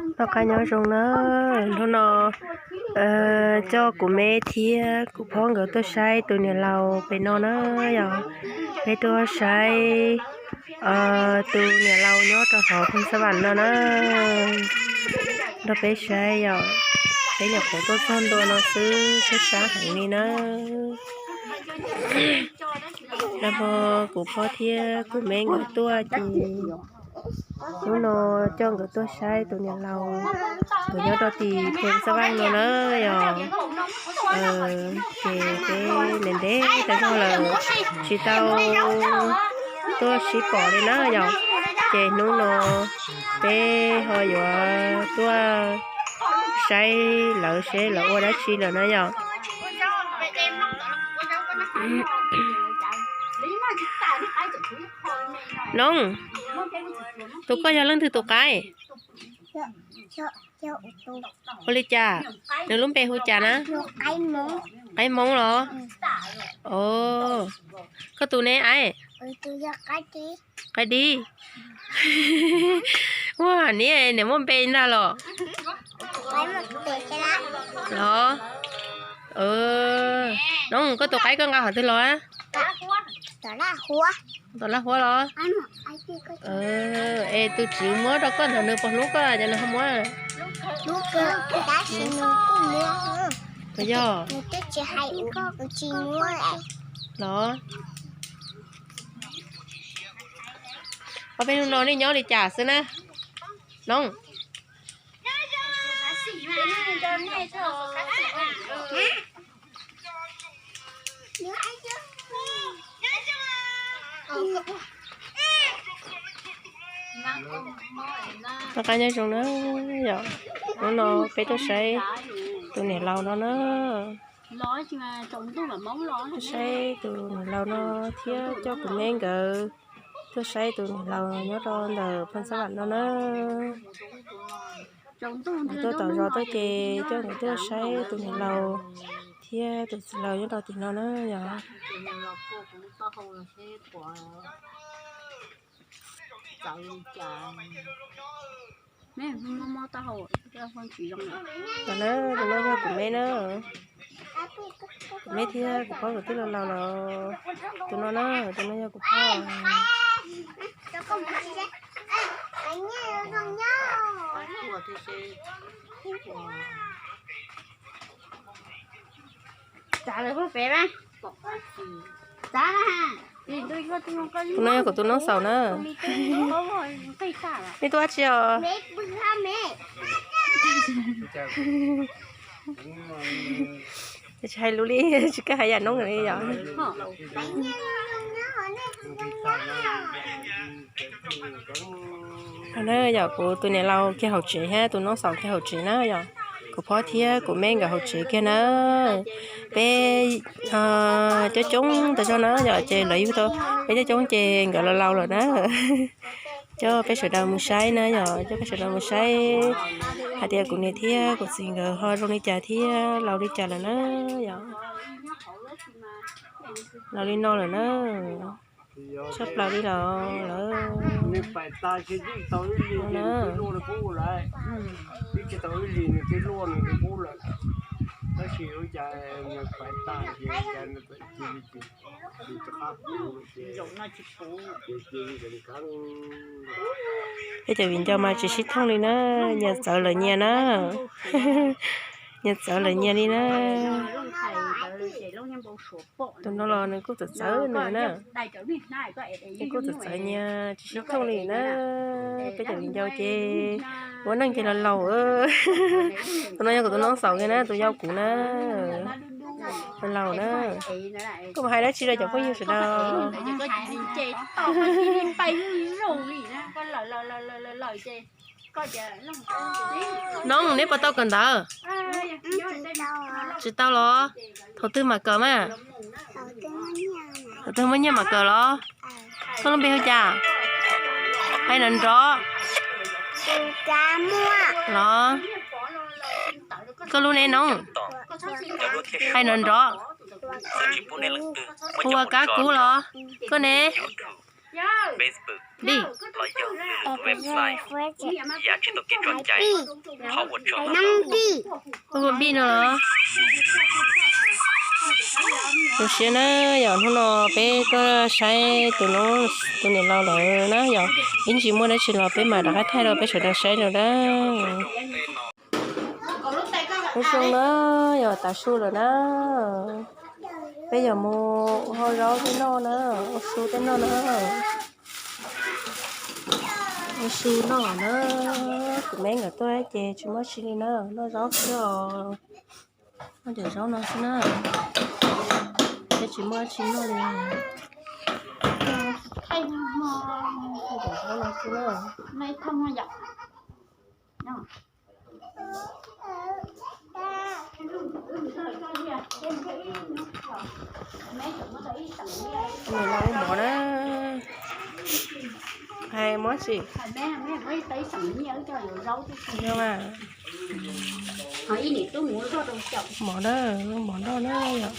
Noj qab nyob zoo na, hnub no coj kuv me thiab kuv phob nkawd tuaj saib tus niam laus pem no na yom. Peb tuaj saib tus niam laus nyob rau hauv Phoos Xab Vam no na. Nrog peb saib yom, peb nyuam qhuav tuaj txog ntua no xwb, sab sab heev li na. Nag hmo kuv phob thiab kuv me nkawd tuaj ces hnub no coj nkawd tuaj saib tus niam laus, nkawd nyob rau tim Phoos Xab Vam no na yom. Ces peb ntev ntev tas zog lawm tsis tau tuaj sib pom li na yom. Ces hnub no peb ho yuav tuaj saib lawv seb lawv ua dab tsi lawm na yom. Noog, tus koj yog leej twg tus qaib? Ua li cas? Nws lub npe hu cas na? Qaib Hmoob los? Koj tus ne aib? Qaib Dib. Ua niam, niam muaj npe ntag los? Los, Noog, koj tus qaib koj nqa qhov twg los? Tom Laj Huab los? Es tus tswv muab rau koj ntawd nws puas hlub koj ces nws ho muab? Puas yog? Los, ob peb hnub no nej nyob li cas xwb na Noog? Noj qab nyob zoo na yom. Hnub no peb tuaj saib tus niam laus no na. Tuaj saib tus niam laus no thiab coj kuv me nkawd tuaj saib tus niam laus nyob rau ntawm Phoos Xab Vam no na. Tuaj tom zos tuaj ces coj nkawd tuaj saib tus niam laus thiab tus txiv laus nyob rau tim no na yom. Tus no yog kuv me na. Kuv me thiab kuv phob nkawd twb laus laus lawm. Tus no na, tus no yog kuv phob. Tus no yog kuv tus noob xaus na. Nej tuaj dab tsi os? Tsis hais lus li, tsis kawg hais yam noob li yom. Yog kuv tus niam laus kiag hauv tsev thiab tus noob xaus kiag hauv tsev na yom. Kuv phob thiab kuv me nkawd hauv tsev kiag na. Peb coob coob tas zog na yom, ces lawv yug tau peb coob coob ces nkawd laus laus lawm na. Coj peb sawv daws mus saib na yom, coj peb sawv daws mus saib hais tias kuv niam thiab kuv txiv nkawd ho zoo li cas thiab laus li cas lawm na yom. Laus li no lawm na. Tshaj plaws li los lawm. Peb cov viv ncaus mas tsis sib thooj li na, nyias txawv lawv nyias na. Nyias txawv lawv nyias li na. Tus no los nws kuj txawv txawv nws na. Nws kuj txawv txawv nyias tsis sib thooj li na. Peb cov viv ncaus ces ua neej ces laus laus. Tus no yog kuv tus noob xaus kiag na, tus yau kuv na. Laus laus na. Koj mus hais dab tsi rau cov phooj ywg sawv daws? Noob, neb puas tau kawm ntawv? Tsis tau los? Thaum twg mam kawm mas? Thaum twg muaj nyiaj mam kawm los? Koj lub npe hu cas? Hais nrov nrov los? Koj lub ne noob? Hais nrov nrov. Hu ua Kab Kub los? Koj ne? Facebook los yog website, yam tsis tau kev tso cai, qhov uas tso Npij no los. Zoo siab na, yog hnub no peb tuaj saib tus, tus niam laus lawm na, yog ib ntsis muaj dab tsi los peb mam rov qab thaij rau peb sawv daws saib no na. Ua su na, yog tav su lawm na. Peb yuav mus hau zaub tej noj na, ua su tej noj na. Ua su noj na, kuv me nkawd tuaj ces tsis muaj tsi li na, noj zaub xwb os. Noj cov zaub no xwb na, peb tsis muaj tsi noj li. Noj cov zaub no xwb na. Niam laus ua mov na, hais mov tsis, mov na, mov noj na yom.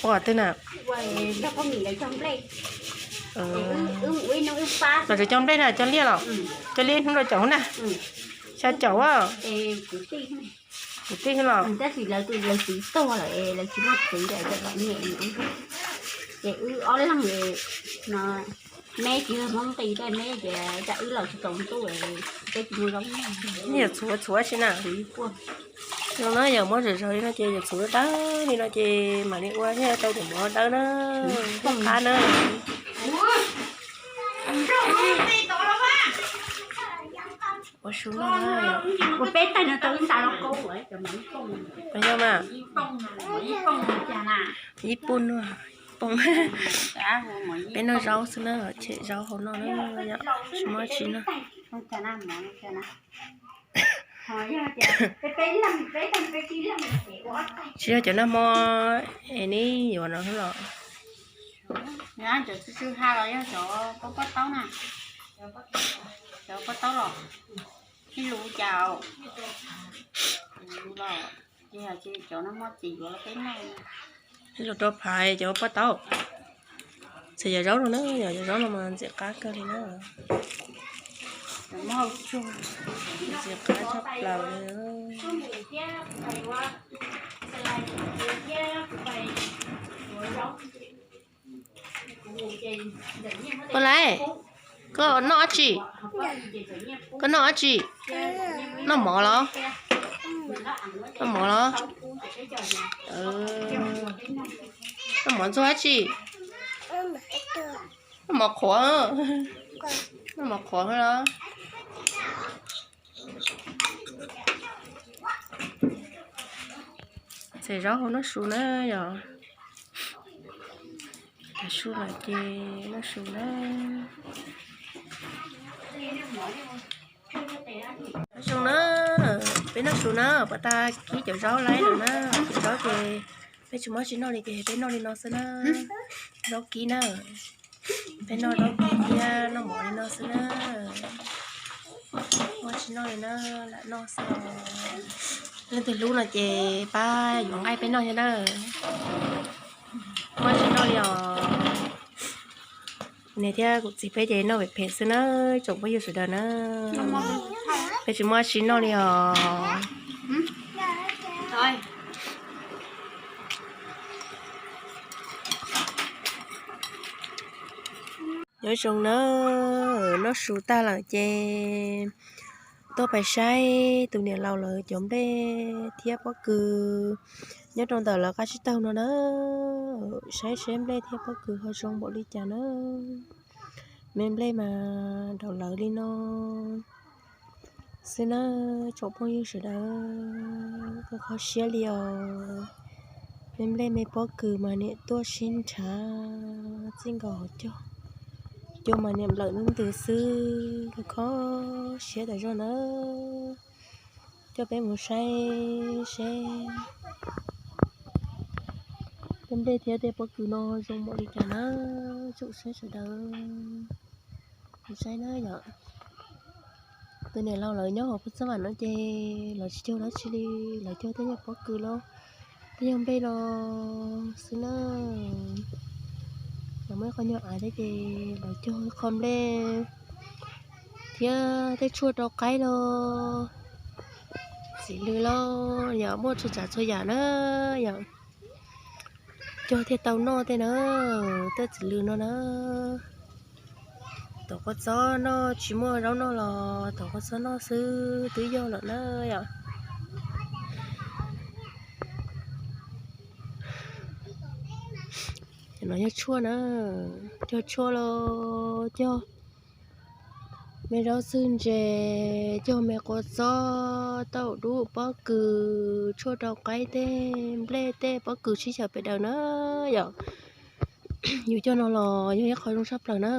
Ua twg na? Los tsis cog nplej na, cog liaj los? Cog liaj hnub rau caum na. Xya caum a. Kwv tij los? Yog txhuav txhuav si na. Zoo na, yog muab zom zaws li no ces yog txhuav dawb li no ces mam li ua thiaj tau cov mov dawb na, thiab qab na. Ua su noj na. Yog mas, ib pun no, peb noj zaub xwb na, tshem zaub hauv noj na, tsis muaj tsi na. Tsis yog cov nag hmo es neb yuav no los? Cov tsw tsw ha los yog cov pob taub na, cov pob taub los ib lus cas los, ces cov nag hmo txiv yuav los peb noj. Ib lus rau phais cov pob taub. Txhais yog zaub no na, yog zaub no mas ntxim qab kawg li na. Ntxim qab tshaj plaws li. Ua laiv, koj noj dab tsi? Koj noj dab tsi? Noj mov los? Noj mov los? Noj mov ntxuag dab tsi? Noj mov qhuav. Noj mov qhuav los? Txhais zaub hauv noj su na yom. Tav su lawm ces noj su na. Noj su na, peb noj su na, pab tag kib cov zaub laib lawm na. Cov zaub ces peb tsis muab tsi noj li ces peb noj li no xwb na. Zaub kib na. Peb noj zaub kib thiab noj mov li no xwb na. Muab tsi noj li na, lam noj xwb. Leej twg hlub no ces pab yuav nqaij peb noj thiab na. Muab tsi noj li os. Niam thiab kuv txiv peb ces noj phem phem xwb na, tsoom phooj ywg sawv daws na. Peb tsis muaj tsi noj li os. Nyob zoo na, noj su tag lawm ces tuaj pais saib tus niam laus lawv cov nplej thiab pob kws nyob rau ntawm lawv qab tsib taug no na. Saib seb nplej thiab pob kws ho zoo npaum li cas na. Me nplej mas daum lawv li no xwb na, tsoom phooj ywg sawv daws. Kho kho siab li os. Me nplej me pob kws mas niam tuaj sib nrhav txij nkaus hauv caug, cua mas niam nplawm ntws ntws xwb, kho kho siab tas zog na. Coj peb mus saib seb tej nplej thiab tej pob kws no zoo npaum li cas na, tsoom saib sawv daws. Mus saib na yom. Tus niam laus lawv nyob hauv phuj txaj vam no ces lawv tsis cog dab tsi li, lawv cog tej nyuag pob kws los tej nyuag nplej los xwb na. Muaj ib qho nyuag av thiab ces los cog qho nplej thiab tej tshuaj rau qaib los txiv lws los yog muaj txhua tsav txhua yam na yom. Cog thiaj tau noj tej na, tej txiv lws no na. Tom qhov txob noj tsis muaj zaub noj los tom qhov txob noj xwb twb yog lawm na yom. No yog tshuaj na, cog tshuaj los cog me zaub txwj ntse, cog me qos txob, tauj dub, pob kws, tshuaj rau qaib tej nplej tej pob kws sib xyaw pes daws na yom. Yus cog no los yog ib qho zoo tshaj plaws na.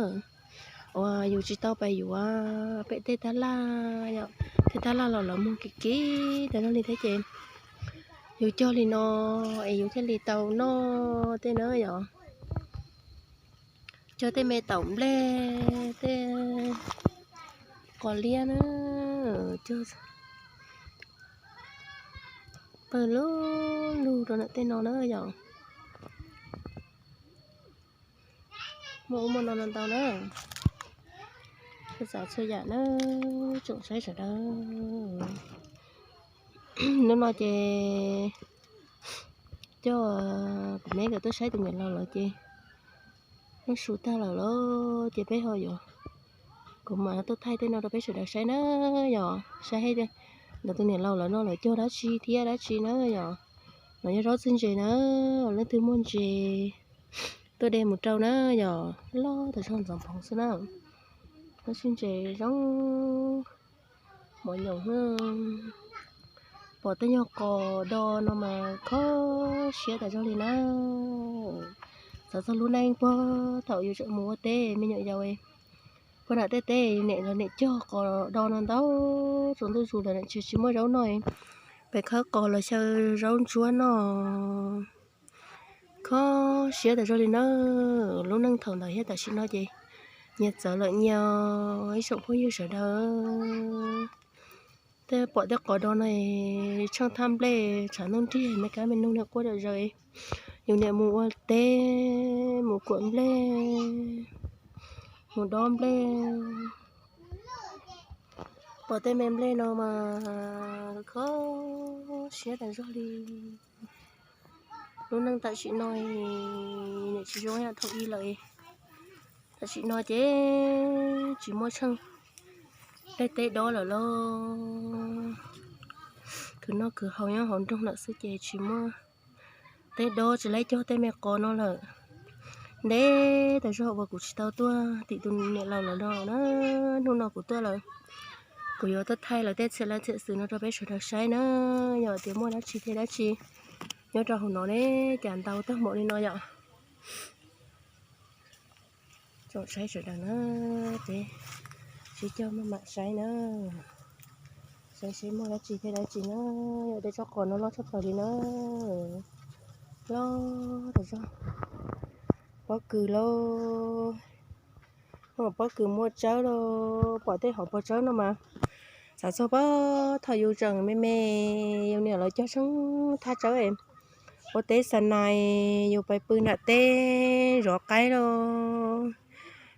Uas yus tsis tau pais yuav pem tej tab laj yom, tej tab laj los lawv muag kim kim tas zog li thiab ces yus cog li no es yus thiaj li tau noj tej na yom. Cog tej me taum nplej tej qos liab na, cog pawg lug lug rau ntawm tej no na yom. Muaj ub muaj no no ntau na, txhua tsav txhua yam na, tsoom saib sawv daws. Hnub no ces coj kuv me nkawd tuaj saib tus niam laus lawm ces yeej su tag lawm lauj ces peb ho yuav, kuv mam tuaj thaij tej no rau peb sawv daws saib na yom, saib ntawm tus niam laus lawv no lawv cog dab tsi thiab dab tsi na yom. No yog zaub txwj ntses na, leej twg muaj ntses tuaj de mus rau na yom, loj tas zog ntxoov phoov xwb na. Zaub txwj ntses zoo, mov nyoos, pom tej nyuag qos do no mas kho siab tas zog li na. Xav txog lub neej puag thaum yus tseem mus ua teb me nyuam yaus, puag nram tej teb niam los niam cog qos do no ntau, tsaus ntuj zus lawm tsis tsis muaj zaub noj, pem khawb qos los xyaw zaub ntsuab noj. Kho siab tas zog li na. Lub neej thaum ntawd thiab tam sim no ces nyias txawv lawm nyias, ib tsoom phooj ywg sawv daws. Tej pom tej qos do no, tsheej thaj nplej tshav ntuj nrig me kab me noog niag quaj zom zaws, yus niam mus ua teb mus kuam nplej, mus dob nplej, pom tej me nplej no mas kho siab tas zog li. Lub neej tam sim no niam tsis zoo ib yam thaum ub lawm. Tam sim no ces tsis muaj tsheej tej teb dob lawm lauj. Khwv noj khwv haus nyob hauv nroog lawm xwb ces tsis muaj teb dob tsis laib cog tej me qos no lawm. Ntev tas zog uas kuv tsis tau tuaj tim tus niam laus lawv no na, hnub no kuv tuaj lawm, kuv yuav tuaj thaij lawv tej txhia laj txhia xwm no rau peb sawv daws saib na. Yog tias muaj dab tsi thiab dab tsi nyob rau hauv no ne, cas ntau tag npaum li no yom. Tsoom saib sawv daws na, ces sib cog maj mam saib na, saib seb muaj dab tsi thiab dab tsi na. Yog tej tsob qos no loj tshaj plaws li na, loj tas zog. Pob kws lauj, pob kws muaj tsawb lauj, pom tej hauv paus tsawb no mas xav txog puag thaum yus tseem me me, yus niam lawv cog tsheej thaj tsawb ua teb xa nais, yus pais pw nram teb zov qaib lauj,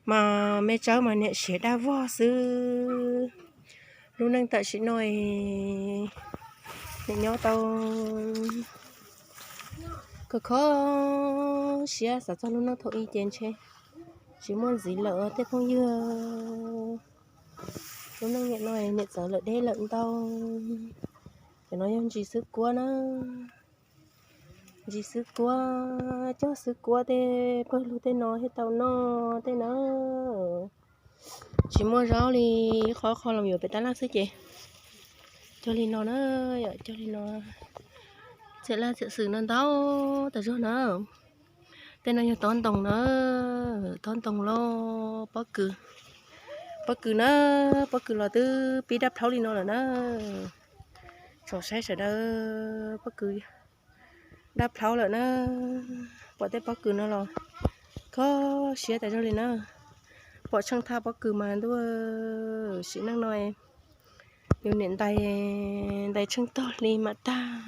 mas me tsawb mas niam siav daj vog xwb. Lub neej tam sim no niam nyob tau kho kho siab, xav txog lub neej thaum ub ces ntshe tsis muaj ntxiv lawm tej phooj ywg. Lub neej niam no niam txawv lawm deb lawm ntau. Cov no yog ntsis xwb kuab na, ntsis xwb kuab, cog xwb kuab tej pawg lug tej no thiaj tau noj tej na. Tsis muaj zaub li, qhov qhov los yuav pem tab laj xwb ces cog li no na, yom, cog li no. Txhia laj txhia xwm no ntau tas zog na. Tej no yog tob ntoo na, tob ntoo lauj, pob kws, pob kws na, pob kws los twb pib dab plhaub li no lawm na. Tsoom saib sawv daws, pob kws dab plhaub lawm na. Pom tej pob kws no los kho siab tas zog li na. Pom tsheej thaj pob kws mas ntuj, sim neej no yus niam ntais, ntais tsheej tog li mam tag.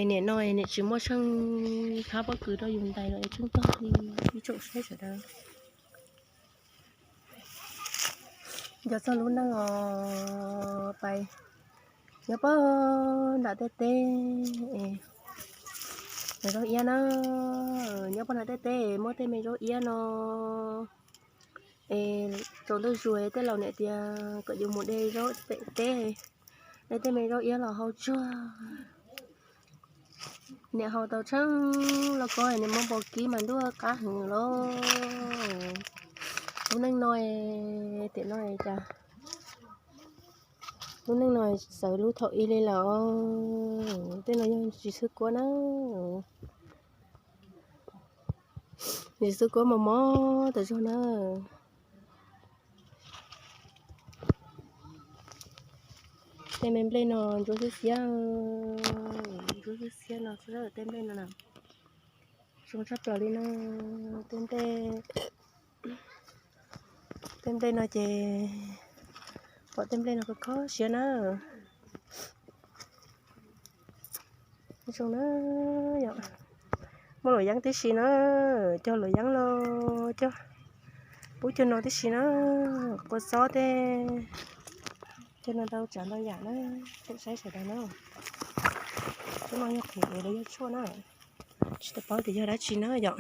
Niam no niam tsis muaj tsheej hab pob kws rau yus ntais los tsheej tog li ib tsoom saib sawv daws. Nco txog lub neej os pais nyob pog nram tej teb, zaub iab na, nyob pog nram tej teb muab tej me zaub iab no es tsaus ntuj zus tej laus niam tias kom yus mus de zaub pem teb, de tej me zaub iab los hau tsuag. Niam haus tau tsheej lauj kaub niam muab npau kib mas ntuj qab heev lauj. Lub neej no, tiam no cas lub neej no txawv lub thaum ub li lawm. Tej no yog ntsis xwb kuab na, ntsis xwb kuab mos mos tas zog na. Tej me nplej no ntsuab xiab xiab, ntsuab xiab xiab no, tej nplej no zoo tshaj plaws li na. Tej nplej, tej nplej no ces pom tej nplej no kho kho siab na. Zoo na yom, muaj luam yeeb tib si na, cog luam yeeb los cog, pub cog no tib si na, kua txob tej, cog no ntau tsav ntau yam na, tseem saib sawv daws na. Cov no yog qhwv los yog tshuaj na, tsis tau paub tias yog dab tsi na yom.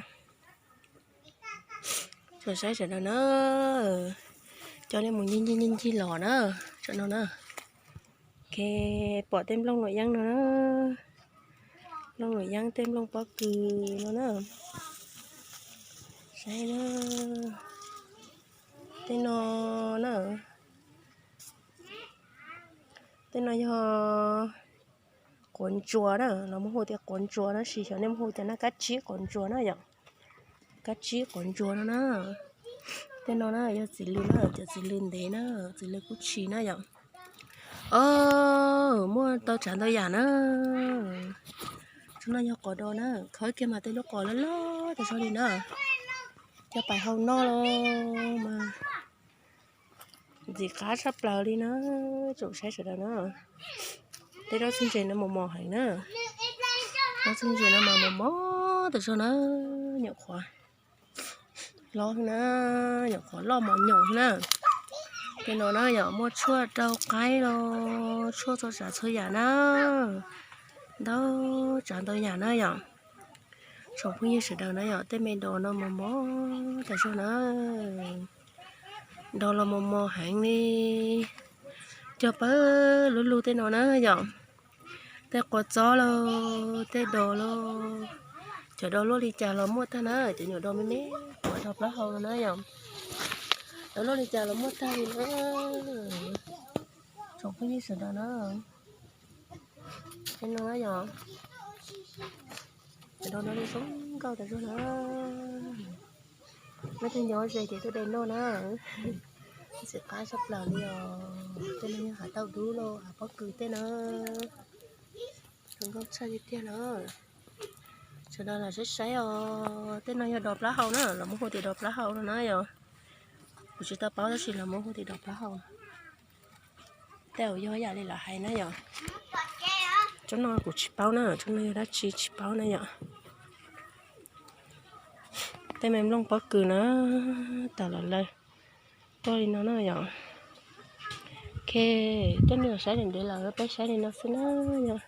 Tseem saib sawv daws na, coj nej mus ncig ncig ncig ncig los na, tseem no na. Pom tej nplooj luam yeeb no na, nplooj luam yeeb tej nplooj pob kws no na. Saib na, tej no na, tej no yog quav ntsuas na, los muaj hu tias quav ntsuas na, sis xyov nej muaj hu tias na kab tsib quav ntsuas na yom. Kab tsib quav ntsuas no na. Tej no na yog txiv lws na, cov txiv lws ntev na, txiv lws kub tshis na yom. Muaj ntau tsav ntau yam na. Tsob no yog qos dos na, khawb kiag mas tej lub qos loj loj tas zog li na. Coj pais hau noj los mas ntxim qab tshaj plaws li na, tsoom saib sawv daws na. Tej zaub txheej ntses no mos mos heev na, zaub txheej ntses no mas mos mos tas zog na, nyuam qhuav loj na, nyuam qhuav loj mos nyoos na. Tej no na yom, muaj tshuaj rau qaib los tshuaj txhua tsav txhua yam na, ntau tsav ntau yam na yom. Tsoom phooj ywg sawv daws na yom, tej me dos no mos mos tas zog na, dos los mos mos heev li. Cog pawg lug lug tej no na yom, tej quav txob lauj, tej dos lauj, cov dos luaj li cas los muaj tag na, cov nyuam dos me me quav rau plaub hau no na yom, dos luaj li cas los muaj tag li na. Tsoom phooj ywg sawv daws na, tej no yom, cov dos no zoo nkauj tas zog na. Leej twg nyob ze ces tuaj de noj na, ntxim qab tshaj plaws li os. Tej no yog hav tauj dub lauj, hav pob kws tej na, zoo nkauj tshaj li tiag na. Sawv daws lam saib saib os, tej no yog dos plaub hau na, los muaj hu tias dos plaub hau no na yom. Kuv tsis tau paub tab sis los muaj hu tias dos plaub hau. Tej zaum yog yam li lawv hais na yom. Tsob no kuv tsis paub na, tsob no yog dab tsi tsis paub na yom. Tej me nplooj pob kws na, tawm los lawm tuaj li no na yom. Ok, tej nej los saib ntev ntev lawm, peb saib li no xwb na yom.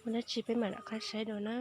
Muaj dab tsi peb mam rov qab saib dua na.